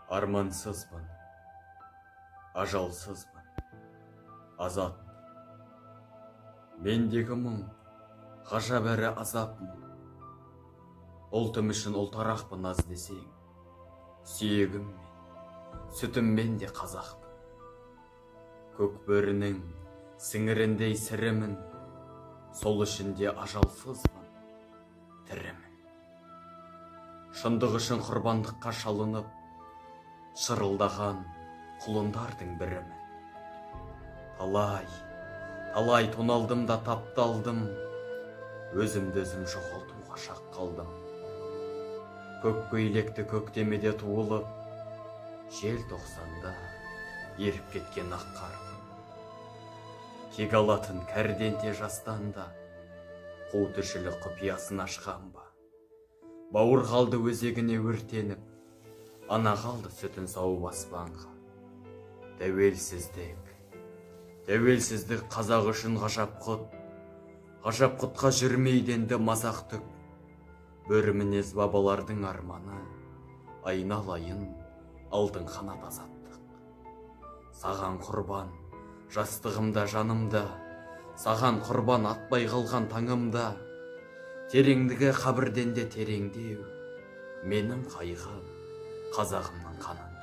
Армансызбын, ажалсызбын, азатпын. Мендегі мұң, ғажап әрі азап мұң. Ұлтым үшін ұлтарақпын аз десең, сүйегіммен, сүтіммен де қазақпын. Көк бөрінің сіңіріндей сірімін, сол үшін де ажалсызбын, тірімін. Шындық үшін құрбандыққа шалынып, шырылдаған құлындардың бірімін. Талай, талай тоналдым да тапталдым, өзімді өзім жоғалтуға шақ қалдым. Көк көйлекті көктемеде туылып, желтоқсанда еріп кеткен ақ қармын. Кек алатын кәрден жастан да, қу тіршілік құпиясын ашқан ба? Бауыр қалды өзегіне өртеніп, ана қалды сүтін сауып аспанға. Тәуелсіздік, тәуелсіздік қазақ үшін ғажап құт, ғажап құтқа жүрмейді енді мазақ түк. Бөрі мінез бабалардың арманы, айналайын алтын қанат азаттық. Саған құрбан, жастығымда жанымда, саған құрбан атпай қалған таңымда, тереңдігі қабірден де тереңдеу, менің қайғым қазағымның қанында.